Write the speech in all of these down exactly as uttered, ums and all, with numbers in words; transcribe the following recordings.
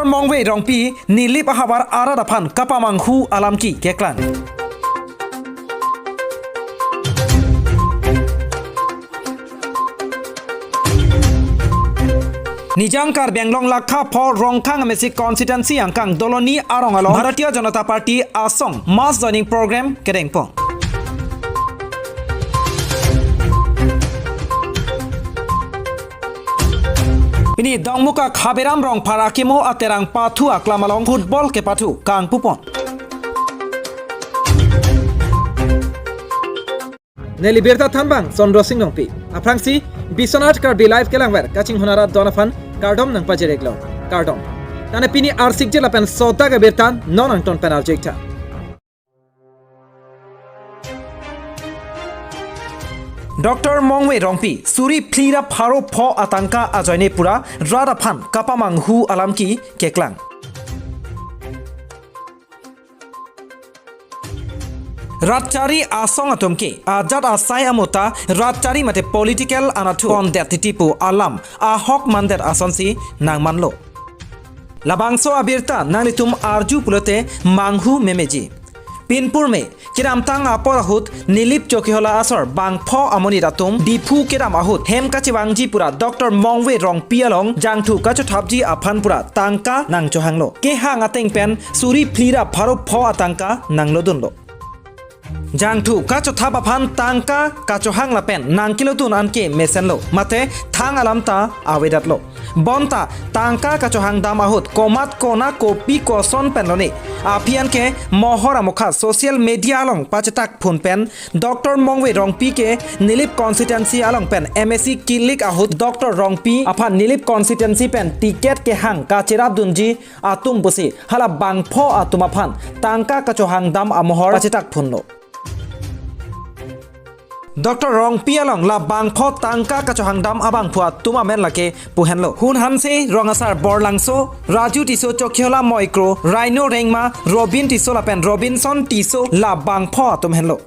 Mongve Rongpi Nilip ahavar arat aphan kapamanghu alam ki keklang. Nijang Karbi Anglong lakha pho Rongkhang M A C constituency angkang Doloni arong along Bharatiya Janata Party asong mass joining program kedengpon. Pini Dongmukak Haberam Rongphar akimo aterang pathu aklam along football kepathu kangpupon. Neli birta thanbang Chandra Sing Rongpi. Aphrangsi Biswanath Karbi Live kelangver kachinghon arat don aphan kardom nangpajir-iklo. Kardom. Tane pini arsikje lapen sodak abirta non angton pen arjik tha. Doctor Mongve Rongpi suri phli ra pharo pho atangka ajoine pura rat aphan kapamanghu alam ki keklang. Rat chari asong atum ke ajat asai amota rat chari mate political anatthu pondet titi pu alam ahok mandet asonsi nangmanlo. Labangso abirta nanglitum arju pulote manghu memeji. Pinpurme kedamtang apor ahut Nilip Chokihola asor bangpho amonit atum Diphu kedam ahut hem kachevangji pura Doctor Mongve Rongpi along jangthu kachothapji aphan pura tangka nangchohanglo. Kehang ateng pen suri phli ra pharo pho atangka nanglodunlo. Jangthu kachothap aphan tangka kachohang lapen nangkelodun anke mesenlo. Mate thang alam ta avedatlo. Bonta tangka kachohang dam ahut komat kona kopi koson penlone aphi anke mohor amokha social media along pachetak phun pen Doctor Mongve Rongpi ke Nilip constituency along pen M A C kilik ahut Doctor Rongpi aphan Nilip constituency pen ticket kehang kacherapdunji atum pusi hala bangpho atum aphan tangka kachohang dam amohor pachetak phunlo. Doctor Rongpi along la bangpho tangka kachohang dam abangphu atum amen lake pu henlo. Hun Hanse, Rong Asar Borlangso, Raju Tisso, Chokihola Moikro, Rhino Rengma, Robin Tisso lapen Robinson Tisso la bangpho atum henlo.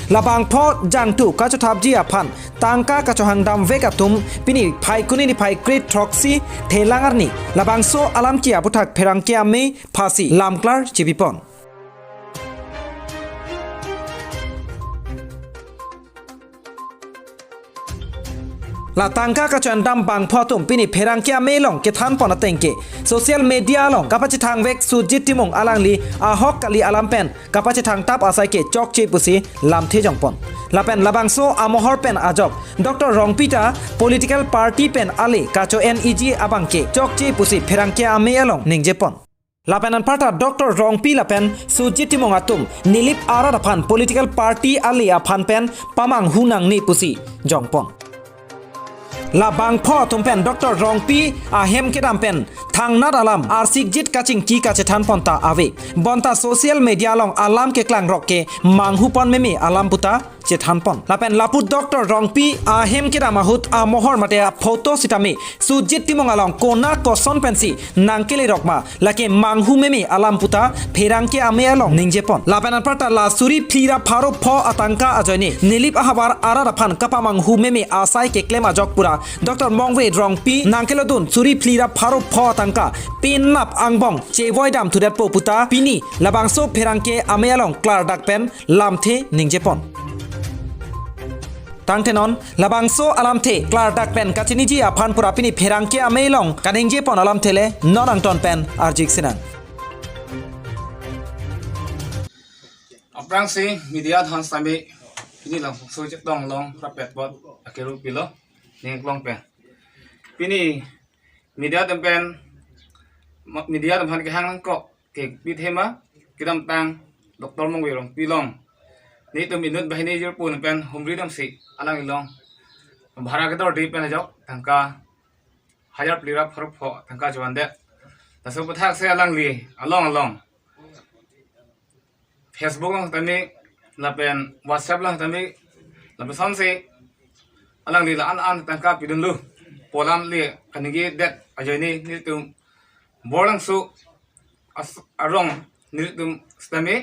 La bangpho jangthu kachothapji aphan tangka kachohang damvek atum pini Phaikuni niphai kre-throksi Thelang arni labangso alam ki aputhak pherangke amei phasi lamklar chibipon. La tangka kachohang dam bangpho atum pini pherangke amei along kethanpon ateng ke social media along kapachethangvek Sujit Timung alangli ahok kali alam pen kapachethangtap asai ke chokche pusi lamthe jongpon. Lapen labangso amohor pen ajok Doctor Rongpi ta political party pen ale kacho-enji abang ke chokche pusi pherangke amei along ningjepon. Lapen anparta Doctor Rongpi lapen Sujit Timung atum Nilip arat aphan political party ale aphan pen pamanghu nangne pusi jongpon. La bangpho atum pen Doctor Rongpi ahem kedam pen thangnat alam arsikjit kachingki kachethanpon ta ave. Bonta social media along alam keklangrok ke manghupon meme alam puta chethanpon. Lapen lapu Doctor Rongpi ahem kedam ahut amohor mate aphoto sitame Sujit Timung along kona koson pensi nangkelerok ma, lake manghu meme alam puta pherangke amei along ningjepon. Lapen anparta la suri phli ra pharo pho atangka ajoine Nilip ahavar arat aphan kapamanghu meme asai keklem ajok pura Doctor Mongve Rongpi nangkelodun suri phli ra pharo pho atangka penap angbong chevoidam thudetpo puta pini labangso pherangke amei along klardak pen lamthe ningjepon. Tangte non labangso alamthe klardak pen kachiniji aphan pura pini pherangke amei along kaningjepon alamthe le non angton pen arjik sinang. Aphrangsi media adhan sitame pini labangso chetong long rapet pot akeru pilo ningklong pen. Pini media atum pen, ma-, media atum aphan kehang nangkok ke pithema kedamtang Doctor Mongve Rongpi along nelitum inut banghini jirpo pen humri damsi alang along bhara kedordi pen ajok tangka hajar phli ra pharo pho tangka chevandet. Laso aputhak si alangli along along Facebook along sitame lapen WhatsApp along sitame lapen sonsi alangli la-an an tangka pidunlo pu alam le kaningjedet ajoine nelitum Borlangso as-, arong nelitum sitame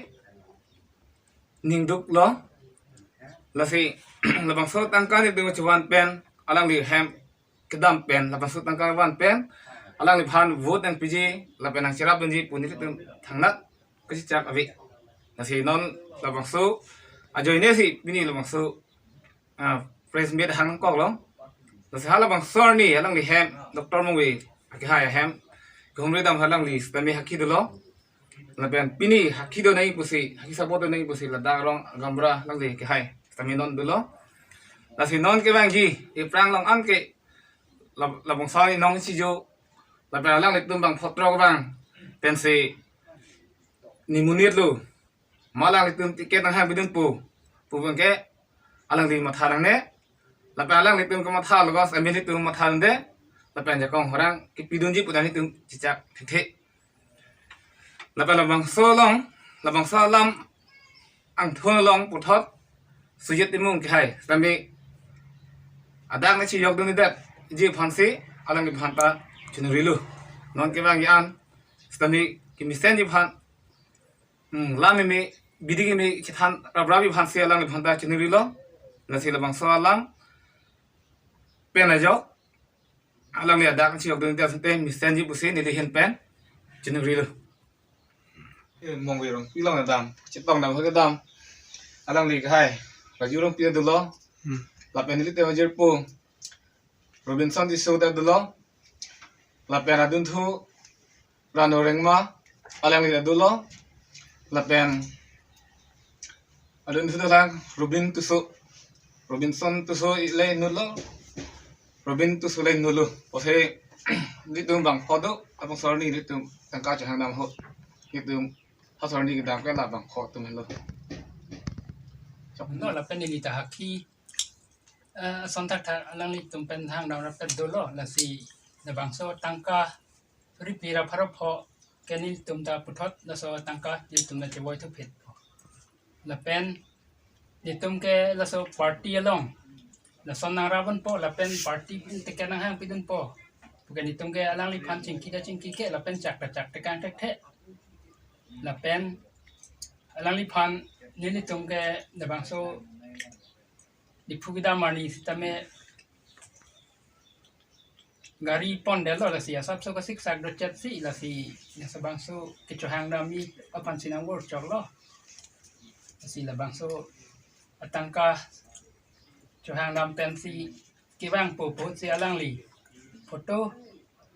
ningduklo. Lasi labangso tangka nelitum chevan pen alangli hem kedam pen, labangso tangka van pen alangliphan vote nangpiji lapen nangcherapdunji pu nelitum thangnat kachechak ave. Lasi non labangso ajoine si pini labangso, ah, press meet hangkoklo. Lasi halabangso arni alangli hem, Doctor Mongve akehai ahem kehumri dam alangli sitame hakhi dolo. Lapen pini hakhi do nangji pusi, hakhi support do nangji pusi ladak arong agamra alangli akehai sitame non dolo. Lasi non kevangji aphrang along anke lab-, labangso arni nong isi jo, lapen alanglitum bang photrok bang pensi nimonit lo, ma alanglitum ticket nanghangpidun pu, pu abangke alangli matha nangne. Lapen alanglitum kematha logos M L A atum matha nangne, lapen jakong horang kepidunji pu nelitum chechak thekthe. Lapen labangso along, labangso alam angthun along puthot Sujit Timung akehai sitame adak nangchejokdunde ji aphansi alangliphan ta chiningrilo. Non kevangji an sitame kemesenji aphan, hmm, lam eme, bidi eme chethan raprapi aphansi alangliphan ta chiningrilo. Lasi labangso alam pen ajok alangli adak nangchejokdunde asonte mesenji pusi neli ahin pen chiningrilo. Eh, Mongve Rongpi along kedam, chetong dam kedam. Alangli akehai Raju Rongpi dolo. Hmm. Lapen nelitum ajirpo Robinson Tisso ta dolo. Lapen adunthu Rano Rengma, alangli ta dolo. Lapen adunthu dolang Robin Tisso, Robinson Tisso le inutlo, Robin Tisso le inutlo. Pusi nelitum bang phodo, labangso arni nelitum tangka chehang dam ho. Nelitum ha arni kedam ke labang pho atum henlo. No lapen neli ta hakhi, eh, ason thakthak alanglitum pen hangdam rapet dolo, lasi labangso tangka suri phli ra pharo pho ke nelitum ta puthot laso tangka nelitum ta chevoi thuphit. Lapen nelitum ke laso party along lason nangrapdunpo lapen party pen ticket nanghangpidunpo pu ke nelitum ke alangliphan chingki ta chingkike lapen chak ta chak tekang thekthe. Lapen alangliphan nelitum ke labangso Diphu kedam arni sitame gari pondetlo, lasi asapso kasiksak dochetsi lasi labangso kechohang damji aphansi nangvor choklo. Lasi labangso atangka chohang dam pensi kevangpo pusi alangli photo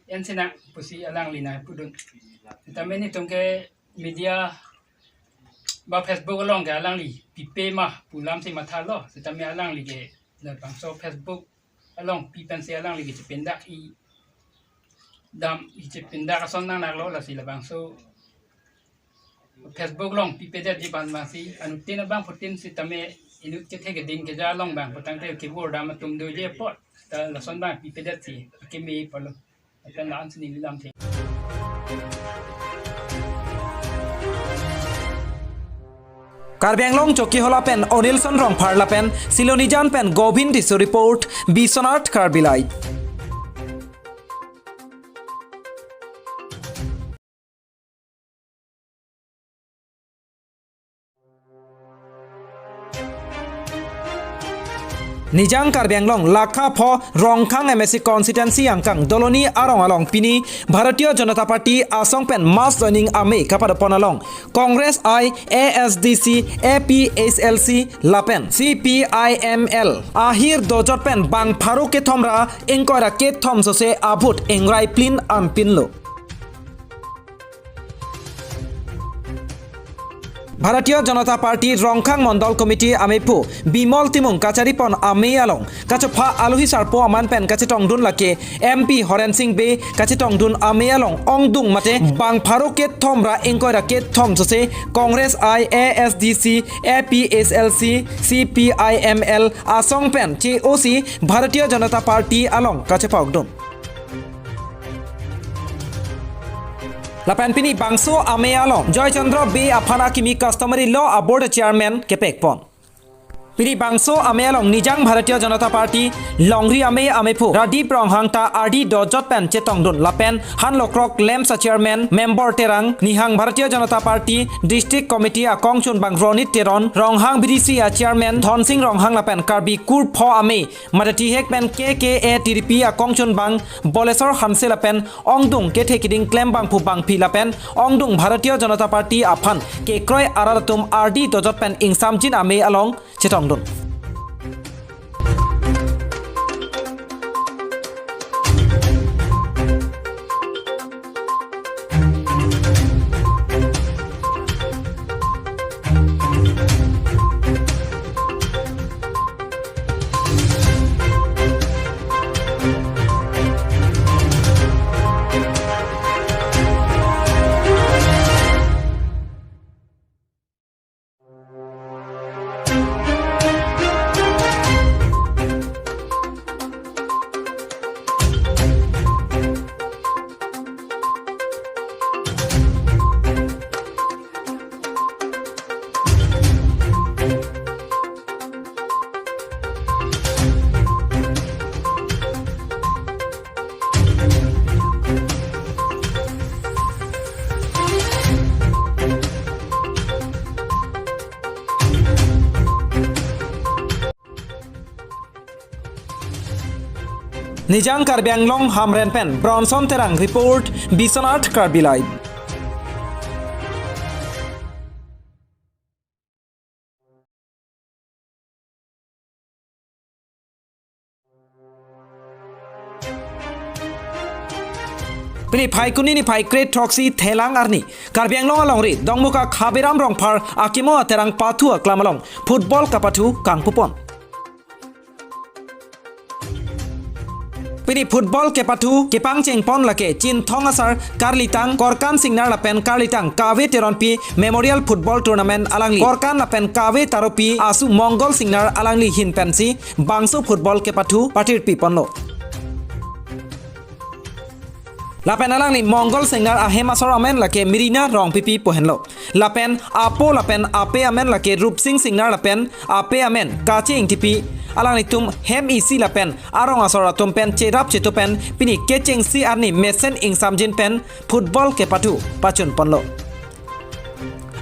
ensinang pusi alangli nangpudun. Sitame nelitum ke media ba Facebook along ke alangli pipe ma pu alamsi mathalo, sitame alangli ke labangso Facebook along pi pensi alangli ke chepindakji dam, i chepindak ason nangnaklo, lasi labangso Facebook along pipedetji aphan abangsi anuttin abangphutin sitame inut kethe keding keja along bang putangte kevor dam atum doji apot ta lason bang pipedetsi akeme pulo. Lapen la-ansi neli lamthe. Karbi Anglong Chokihola pen Onilson Rongphar lapen Silonijan pen Govin Tisso report, Biswanath Karbi Live. Nijang Karbi Anglong lakha pho Rongkhang M A C constituency angkang Doloni arong along pini Bharatiya Janata Party asong pen mass joining amei kapadopon along Congress I, A S D C, A P H L C lapen C P I M L ahir dojot pen bang pharo kethom ra ingkoi ra kethom sose abhut ingrai plin anpinlo. Bharatiya Janata Party Rongkhang Mondol Committee amephu Bimol Timung kacharipon amei along kachopha alohi sarpo aman pen kachetongdun lake M P Horen Sing Bey kachetongdun amei along ongdung mate bang pharo kethom ra ingkoi ra kethom sose Congress I, A S D C, A P H L C, C P I M L asong pen che-osi Bharatiya Janata Party along kachepaukdun. Lapen pini bangso amei along Joy Chandra Bey aphan akimi Customary Law a-Board Chairman kepekpon. Pini bangso amei along Nijang Bharatiya Janata Party longri amei amephu Radip Ronghang ta ardi dojot pen chetongdun lapen Hanlokrok Lamps a chairman member Terang Nihang Bharatiya Janata Party District Committee akongchunbang Ronit Teron, Ronghang B D C a chairman Dhonsing Ronghang lapen Karbi Kur Pho Amei Mate Thihek pen K K A T D P akongchunbang Bolesor Hanse lapen ongdung kethe keding klembangphu bangphi lapen ongdung Bharatiya Janata Party aphan kekroi arat atum ardi dojot pen ingsamjin amei along chetongdun. Nijang Karbi Anglong Hamren pen Bronson Terang report, Biswanath Karbi Live. Pini Phaikuni niphai kre-throksi Thelang arni Karbi Anglong alongri Dongmukak Habiram Rongphar akimo Aterang pathu aklam along football kapathu kangpupon. Pini football kepathu kepangchengpon lake Chinthong asar karlitang Korkan Singnar lapen karlitang Kave Teronpi Memorial Football Tournament alangli Korkan lapen Kave Taropi asu Mongol Singnar alangli ahin pensi bangso football kepathu pathirpiponlo. Lapen alangli Mongol Singnar ahem asor amen lake Mirina Rongpipi pu henlo. Lapen apo lapen ape amen lake Rupsing Singnar lapen ape amen Kache Ingtipi. Alanglitum hem isi lapen arong asor atum pen cherap chetu pen pini kechengsi arni mesen ingsamjin pen football kepathu pachunponlo.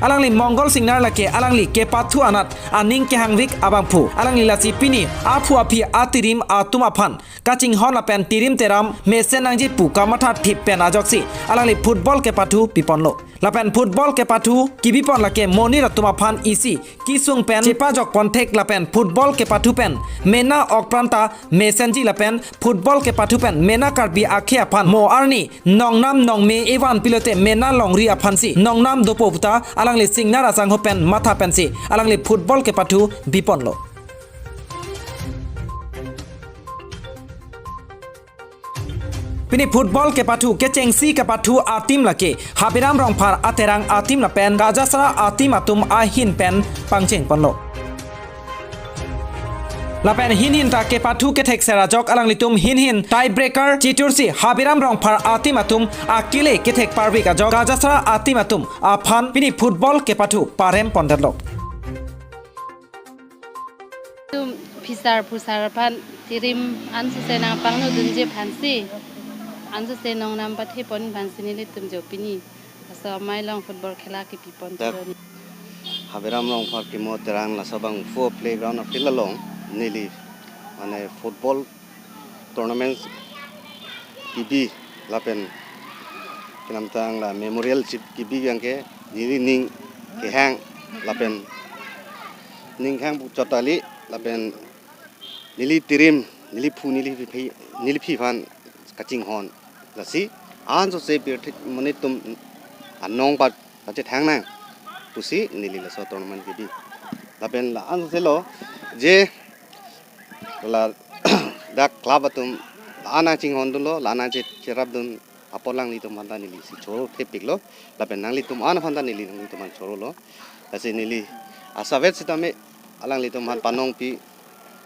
Alangli Mongol Singnar lake alangli kepathu anat aning kehangvik abangphu. Alangli lasi pini aphu aphi atirim atum aphan kachinghon lapen tirim teram mesen nangji pu kamathathip pen ajoksi alangli football kepathu piponlo. Lapen football kepathu kibipon lake monit atum aphan isi kesung pen chepajokpon thek lapen football kepathu pen mena okpranta mesenji lapen football kepathu pen mena Karbi akhei aphan mo arni nongnam nongme evan pilote mena longri aphansi nongnam dopo puta alangli Singnar asangho pen matha pensi alangli football kepathu biponlo. Pini football kepathu kechengsi kepathu ateam lake Habiram Rongphar Aterang ateam lapen Kajasara ateam atum ahin pen pangchengponlo. Lapen hinhin ta kepathu kethekser ajok alanglitum hinhin tiebreaker chitursi Habiram Rongphar ateam atum akile kethek parvik ajok Kajasara ateam atum aphan pini football kepathu parempondetlo. Tum phisar phusar aphan tirim ansose nangpangnodunji aphansi, ansose nongnam pathepon aphansi nelitum jo pini laso amei along football khela kepipon. Dak turo. Habiram Rongphar akimo Terang laso abangphu playground a field along neli mane football tournament kebi lapen kenamtang la memorial chip kebi abangke neli ning kehang lapen ning kehang pu chot kali lapen neli tirim, neli phu, neli phi, neli phi aphan kachinghon. Lasi ansose pirthe monit atum anong pa pachethang nang pusi neli laso tournament kebi. Lapen la ansose lo je la dak club atum la nangchinghondunlo, la nangche-, cherapdun apot alanglitum aphanta neli si choro thepiklo. Lapen nanglitum an aphanta neli nanglitum an chorolo. Lasi neli asavet sitame alanglitum aphan panongpi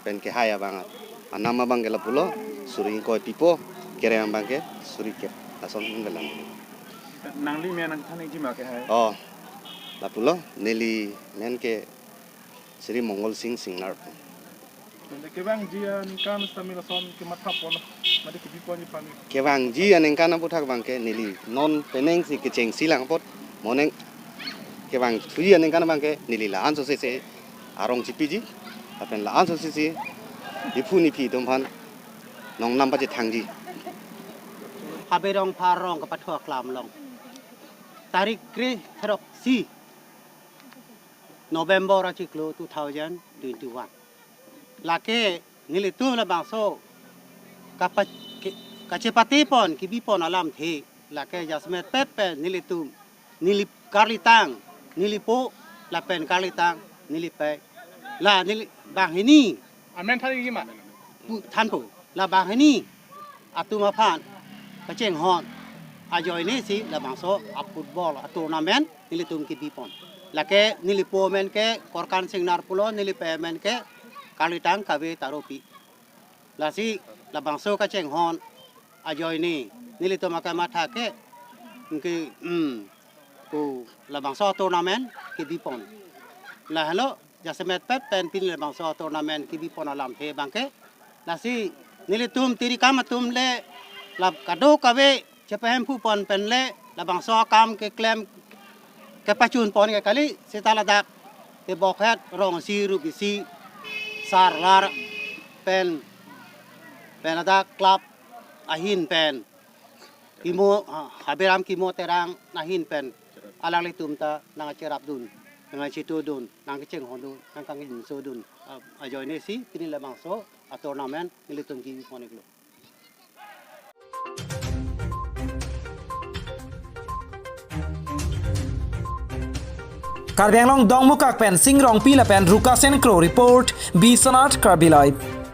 pen kehai abang anam abangke lapulo, suri ingkoi pipo, kereng abangke suri kep. Lason nangkelang. Nangli men nangthan ingti ma kehai? Oh, lapulo, neli men ke Sri Mongol Singh Singnar. Kevangji aningkan sitame lason kematha pon, mate kebi ponji aphan. Kevangji aningkan aphuthak abangke neli non penang si kechengsi lang apot, moning kevangthuji aningkan abangke neli la-an sose se arong chipiji, lapen la-an sose si nephu nephi atum aphan nongnam pachethangji. Habe Rongphar arong kapathu aklam along, tarik kre throk isi November achiklo two thousand twenty-one. Lake nelitum labangso kapa-, ke-, kachepate pon, kebi pon alamthe, lake jasemet pet pen nelitum, neli karlitang, nelipo, lapen karlitang, nelipei, la neli banghini. Amen than kima? Pu-, thanpo. La banghini atum aphan kachinghon ajoine si labangso a-football a-tournament nelitum kebi pon. Lake nelipo amen ke Korkan Singnar pulo, nelipei amen ke Karlitang Kave Taropi. Lasi labangso kachinghon ajoine nelitum akamatha ke, ke, hmm, ku labangso tournament kebi pon. Lahelo jasemet pet pen pini labangso tournament kebi pon alamthe abangke. Lasi nelitum tiri kam atum le lap kadokave chepahemphu pon pen le labangso akam keklem kepachun pon ke kali, seta ladak kebokhet rong isi rup isi sarlar pen, pen ladak club ahin pen Kimo, ha, Habe Ram Kimo Terang ahin pen alanglitum ta nangcherapdun, nangchetudun, nangkachinghondun, nangkangjinso dun, ah, ajoine si pini labangso a-tournament nelitum kebi pon iklo. Karbi Anglong Dongmukak pen Sing Rongpi lapen Rukasen Kro report, Biswanath Karbi Live.